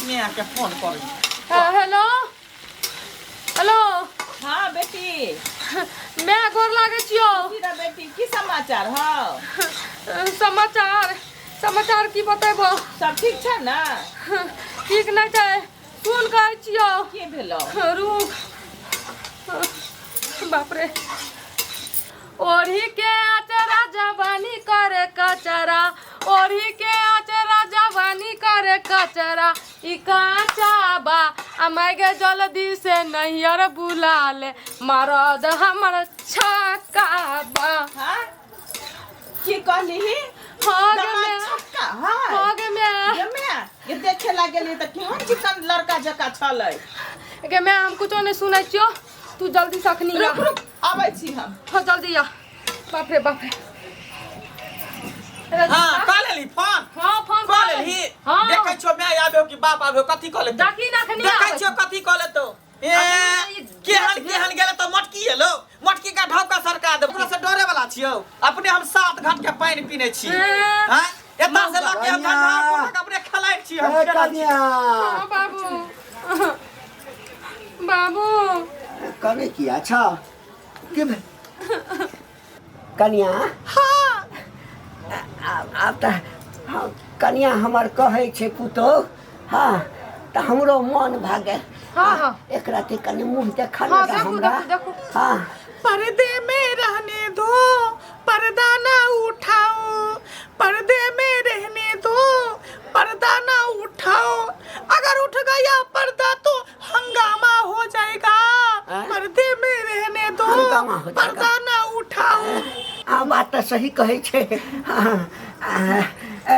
मैं के फोन करै हेलो हेलो। हाँ बेटी। मैं गोर लागै छियौ। की रे बेटी, की समाचार हौ? समाचार, समाचार की बतेबो। सब ठीक छै ने? ठीक नहि छै, सुन कहै छियौ। की भेलौ? रुक, बाप रे। ओढ़ी के अचरा जवानी करे कचरा, ओढ़ी के अचरा जवानी करे कचरा, ई काचा बा आ माय गे जल्दी से नैहर बुला ले, मरद हमर छक्का बा। हाँ, की कहली ही? हाँ गे दमाद मैं। छक्का है? हाँ गे मैं। गे मैं, ये देखे लागेली तऽ केहन चिकन लड़का जकाँ छलै। गे मैं, हम कुछो नहीं सुनै छियो, तू जल्दी से अखनी आ। रुक रुक, आबै छी हम। हाँ, जल्दी आ। बाप रे बाप रे। हाँ, कऽ लेली फोन? हाँ, फोन कऽ लेली? हाँ। देखै छियो my आबे कि बाप आबे, कथी कऽ लेतौ? देखी ना, अखनी देखै आबै छियो छै। कथी कऽ लेतौ। ए अखनी ई केहन केहन गेले तऽ मटकी एलो, मटकी का ढौका सरका दे। ओकरा से डरे वाला छियौ? अपने हम 7 घाट के पानि पीने छी। ए। हाँ, एतऽ से लऽ के हम कनिया। झंझारपुर तक अपने खेलाइत छी, हम ए खेलल छी। कनिया। हाँ बाबू, बाबू। कने किया छ? के भेल कनिया? हाँ। आब तऽ हाँ, कनिया हमर कहै छै पुतोह, हाँ तऽ हमरो मन भऽ गेल। हाँ, हाँ। एकरा ते कनि मुँह देखा हाँ, ने देखू, हमरा। देखू, देखू। हाँ। पर्दे में रहने दो, पर्दा ना उठाओ, पर्दे में रहने दो, पर्दा ना उठाओ, अगर उठ गया पर्दा तो हंगामा हो जाएगा। हाँ? पर्दे में रहने दो, हंगामा हो जाएगा। पर्दा ना उठाओ। आ बात तऽ सही कहै छै। हाँ, आ,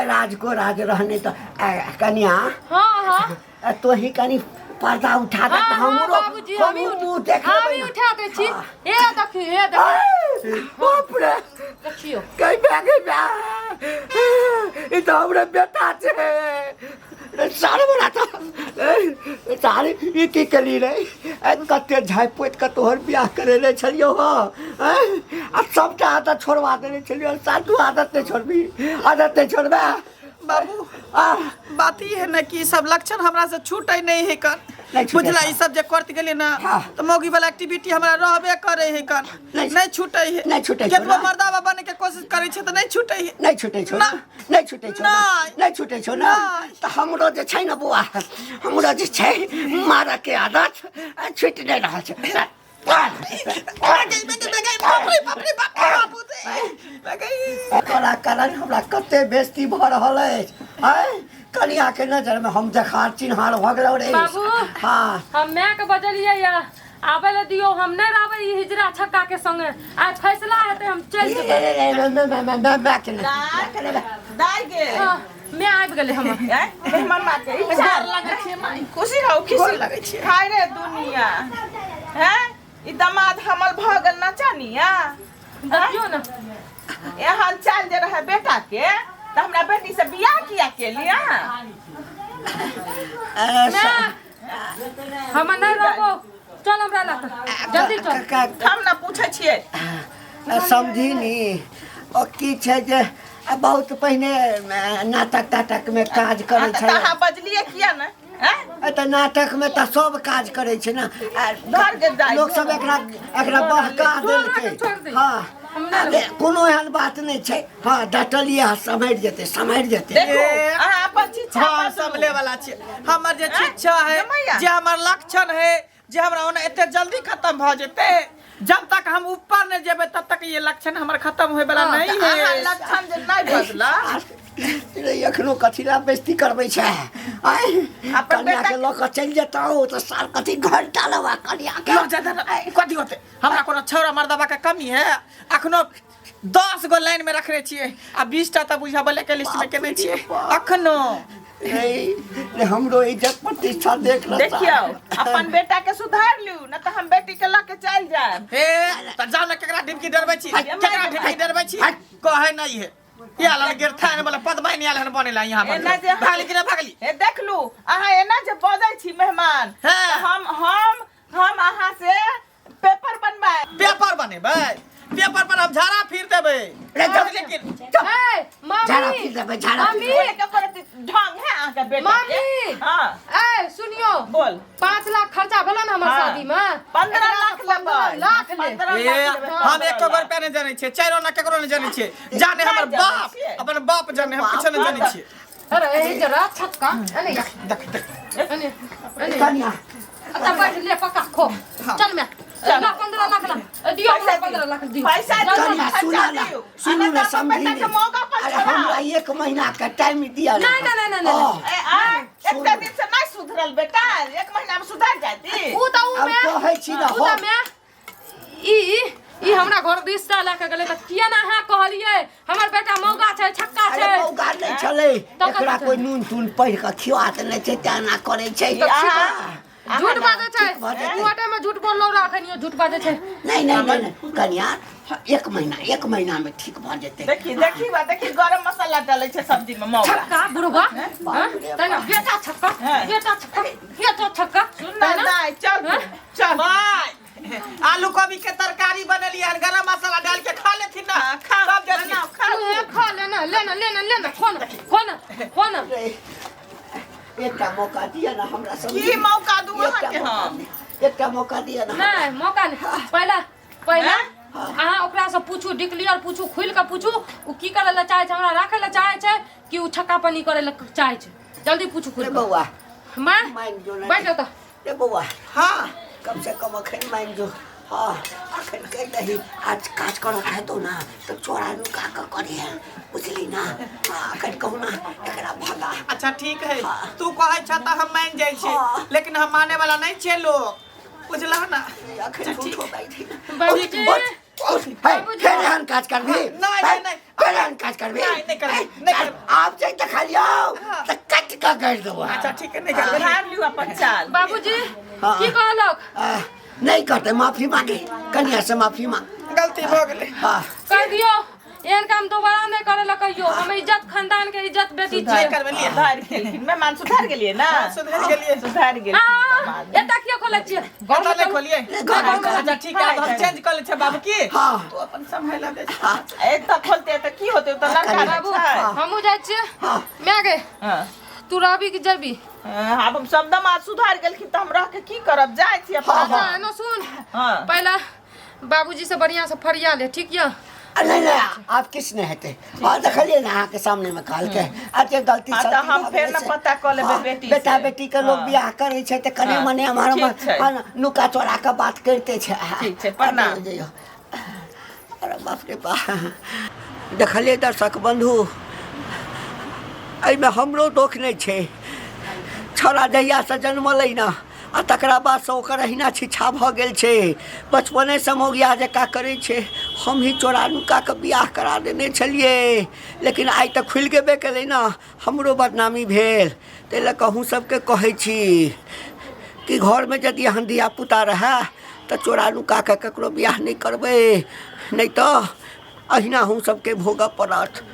राज को राज रहने तऽ आ, कनिया। हाँ हाँ। आ, तोही कनि पर्दा उठा दे तऽ हाँ हाँ हमरो बाबूजी, हम ही हमहूँ मुँह देख हम लेबै ही ने। उठा दै छी। हाँ। हे देखी, हे देखी। आय, बाप रे। देखियौ। गई बे, गई बे, ई तऽ हमरे बेटा छै रे, सार बना तऽ सार, ई की केली रे? ए, कते झाँपि पोति कऽ तोहर बियाह करेने छलियौ हँ, आँय? आ सबटा आदत छोड़वा देने छलियौ, सार तू आदत नहि छोड़बी, आदत नहि छोड़बे। बाबू, आ बात ई है ना कि ई सब लक्षण हमरा से छूटे नहीं है कन। नहीं छूटे। बुझला, ई सब जे करत गेलिए ना हाँ। तो मौगी वाला एक्टिविटी हमरा रहबे करे है कन। नहीं। नहीं छूटे है। नहीं छूटे छौ केतबो ना। मर्दावा बने के कोशिश करे छै त नहीं छूटे है। नहीं छूटे छौ ना? ना। नहीं छूटे छौ ना? नहीं। नहीं छूटे छौ ना? नहीं। तऽ हमरो जे छै ने बौआ, हमरो जे छै मारऽ के आदत छूटि नहि रहल छै। तोरा कारण हमरा कते बेइज्जती भऽ रहल अछि। आँय, कनियाके नजरमे हम देखार चिन्हार भऽ गेलहुँ रे। बाबू। हाँ। हम माय के बजलियै या आबै लए दियौ, हम नहि रहबै ई हिजरा छक्का के संगे। आइ फैसला हेतै, हम चलि जेबै। दाइ गे। हाँ, माय आबि गेलै हमर। आँय, मेहमान माँ के इच्छा। लगै छै माई। खुशी रहू, खुशी। गोर लगै छियै। हाय रे दुनिया हैं, ई दमाद हमर भऽ गेल नचनिया। देखियौ ने। एहन चाल जे रहे बेटा के तऽ हमरा बेटी से बियाह किया केलियै? माय, हम नहि रहबो, चल हमरा लग, जल्दी चल। हम ना पूछै छियै। समझी नी, ओ की छै जे बहुत पहिने नाटक ताटक में काज करै तऽ छलै। अहाँ बजलियै किया ने? हैं? तऽ नाटक में तऽ सब काज करै छै ने। आ घर के दाइ। लोक सब एकरा एकरा बहका देलकै। छोड़ दे। हाँ। हम नहि अरे, कोनो एहन बात नहि छै। हाँ, डटलियै, सम्हरि जेतै, सम्हरि जेतै। देखू, ए, अहाँ अपन शिक्षा हाँ, बदलू। संभले वाला छियै। हमर जे शिक्षा है, जमैया। जे हमर लक्षण है, जे हमरा ओना एते जल्दी खत्म भऽ जेतै? जब तक हम ऊपर नहीं जेबै तब तक ये लक्षण हमर खत्म होय वाला हाँ, नहीं अहाँ है। लक्षण जे नहि बदला। रे, एखनो कथी ला बेइज्जती करबै छै? आँय, अपन कनिया बेटा के लऽ कऽ चलि जेतौ तऽ साल कथी घंटा लेबा कनिया के। लग जाता ना, कथी होते? हमरा कोनो छौड़ा मर्दबा के कमी है? अखनो 10 गो लाइन में रखने छियै आ 20 टा तऽ बुझाबले के लिस्ट में केने छियै अखनो। रे रे, हमरो इज्जत प्रतिष्ठा देख ल। देखियौ, अपन बेटा के सुधार लियौ, न तऽ हम बेटी के लऽ के चलि जायब। हे, तऽ जाउ ने। केकरा ढिमकी डरबै छी? केकरा ढिमकी डरबै छी? कहै नहीं है, ये आल गिरथा ने बोला पदमाइन आयल हन बनेला यहाँ पर। एना जे भागली कि ना भागली? हे, देखलू, अहाँ एना जे बजै छी मेहमान, हाँ। तऽ हम हम हम अहाँ से पेपर बनबाए। पेपर बनेबै? पेपर पर हम झाड़ा फिर देबै। रे, जब- लेकिन ए, झाड़ा मम्मी। फिर देबै, झाड़ा फिर मम्मी। बोले के पड़त ढंग है अहाँके बेटा के। मम्मी। हाँ। ए। ए सुनियो। बोल। 5 लाख खर्चा भेलो ने हमर हाँ। शादी में। 15 लाख लेबै। लाख ले। 15 ए, लाख लेबै, हम 15 एको लाख। रुपया नहीं जानै छियै, चारि आना केकरो नहीं जानै छियै। जाने हमर नहि जानै बाप, छियै। अपन बाप जाने, हम किछो नहीं जानै छियै। अरे ए जरा छक्का अने या। देख देख। अने अने। कनिया। अच्छा बैठ ले पक्का खो। चल मैं ला 15 लाख ला दियो हमरा। 15 लाख दियो। पैसा दियो। कनिया खर्चा सुना ना, दियौ। सुनू आ ना, नहि तऽ अपन समझी बेटा के ने। मौका पर अरे छोड़ाउ। हमरा 1 महीना के टाइम दिया। नहीं, नहीं, नहीं, नहीं, नहीं। हाँ। ए, आ, एकटा दिन से नहीं सुधरल बेटा, 1 महीना में सुधर जाती। ऊ तऽ ऊ आब में कहै छी ने ऊ तऽ हम। में ई ई हमरा घर रिश्ता लए के गेलै तऽ किया ना अहाँ कहलियै हमर बेटा मौगा छै, छक्का अरे छै? मौका नहि छलै। तऽ एकरा कथी कोइ नून तून पढ़ि कऽ खिया देने छै, तेना करै छै। ई अहाँ झूठ बाजै छै। ठीक भऽ जेतै। ऊ हटे में झूठ बोललो रह, अखनियो झूठ बाजै छै। नहि नहि नहि नहि कनिया, 1 महीना, 1 महीना में ठीक भऽ जेतै। देखी देखी बा, देखी गरम मसाला डालै छै सब्जी में मौका। छक्का बुढ़वा हाँ? तैना बेटा छक्का। हाँ। बेटा छक्का, बेटा छक्का। सुन ना। तैना? दाइ, चल। हाँ? चल। माय, आलू कोबी के तरकारी बनेलियै हन, गरम मसाला डाल के खा लेथिन ना। हाँ, खा। सब देथिन। बनाओ, खा। तू हे खा लेना लेना लेना लेना, खो ना खो ना खो ना। रे, एकटा मौका दिअ ना हमरा सब। की मौका दू एकटा अहाँके मौका हम? दिअ, एकटा मौका दिअ ना। नहीं मौका नहीं, पहला पहला हैं? अहाँ ओकरा से पूछू, डिक्लियर पूछू, खुलि के पूछू उ की करे ला चाहे छै, हमरा राखे ला चाहे छै कि उ छक्का पानी करे ला चाहे छै, जल्दी पूछू रे खुलि के। बौआ। माँ मानि जो ने। बैठ जाओ तऽ। रे बौआ। हाँ। कम से कम अखन मानि जो। हाँ, अखन कहि दही, आज काज करऽ हेतौ ना तऽ चोरा नुका कऽ करिहे, बुझली ना? हाँ, अखन कहू ना एकरा भगा। अच्छा ठीक है। हाँ। तू कहै छ तऽ हम मान जाइ छी। हाँ। लेकिन हम माने वाला नहीं छियै लोग, बुझलह ना? अखन झूठो बाजि ना। बाबूजी। उठ, उठ, हे, बाबूजी। फेर एहन काज करबी? नहीं, नहीं, नहीं। फेर एहन काज करबी? नहीं, नहीं करबै, हे, नहीं करबै। आब जे देखलियौ तऽ काटि कऽ गाड़ि देबौ। अच्छा ठीक है, नहीं करबै। सुधार लियौ अपन चाल। बाबूजी। हाँ। की कहलक? नहि करतै, माफी मांगे, कनिया से माफी मांग। गलती भऽ गेलै। हाँ। कह दियो एहन काम दोबारा नहीं करे ला कहियो, हम इज्जत खानदान के इज्जत बेटी नहीं छियै। करबै लिए। सुधार गेलखिन मेहमान, सुधार गेलियै ना? सुधरि गेलियै। सुधार गेलखिन हाँ, दामाद। एतऽ किया खोलै छियै? घर एतऽ में नहि चलू। खोलियै। घर में खोल। अच्छा ठीक है, आब हम चेंज कऽ लै छियै बाबू की। हाँ। तू अपन सम्हारि दे। एतऽ खोलते तऽ की होतै? ओ तऽ लड़का बाबू छै। हमहूँ जाइ छियै। हाँ। माय गे। हाँ। तू रहबी कि जेबी? हाँ, आब हम सब दामाद सुधार गेलखिन तऽ हम रह के की करब? जाइ छी अपन। अच्छा एनो सुन। हाँ। पहला बाबूजी से बढ़िया से फरिया ले, ठीक यऽ? नहीं नहीं, आब किछु नहि हेतै। हाँ, देखलियै ने अहाँके सामनेमे कहलकै अच्छे गलती हाँ, तऽ सलती हम भऽ फेर गेलै ने से। पता कऽ लेबै हाँ, बेटी बेटा से। बेटी के लोग हाँ। बियाह करै छै तऽ कने हाँ, मने एम्हर ठीक छै। हाँ, नुका चोरा कऽ बात करिते छै। ठीक छै, प्रणाम। जइयौ। अरे बाप रे बाप, देखलियै दर्शक बन्धु, एहिमे हमरो दोख नहि छै। छौड़ा जहियासँ जनमलै ने आ तकरा बादसँ ओकर अहिना छिछा भऽ गेल छै, बचपनेसँ मौगिया जकाँ करै छै। हमही चोरा नुका कऽ बियाह करा देने छलियै, लेकिन आइ तऽ खुलि गेबे केलै ने, हमरो बदनामी भेल। ताहि लऽ कऽ अहूँ सबके कहै छी कि घरमे यदि एहन धियापुता रहए तऽ चोरा नुका कऽ ककरो बियाह नहि करबै, नहि तऽ अहिना अहूँ सबके भोगऽ पड़त।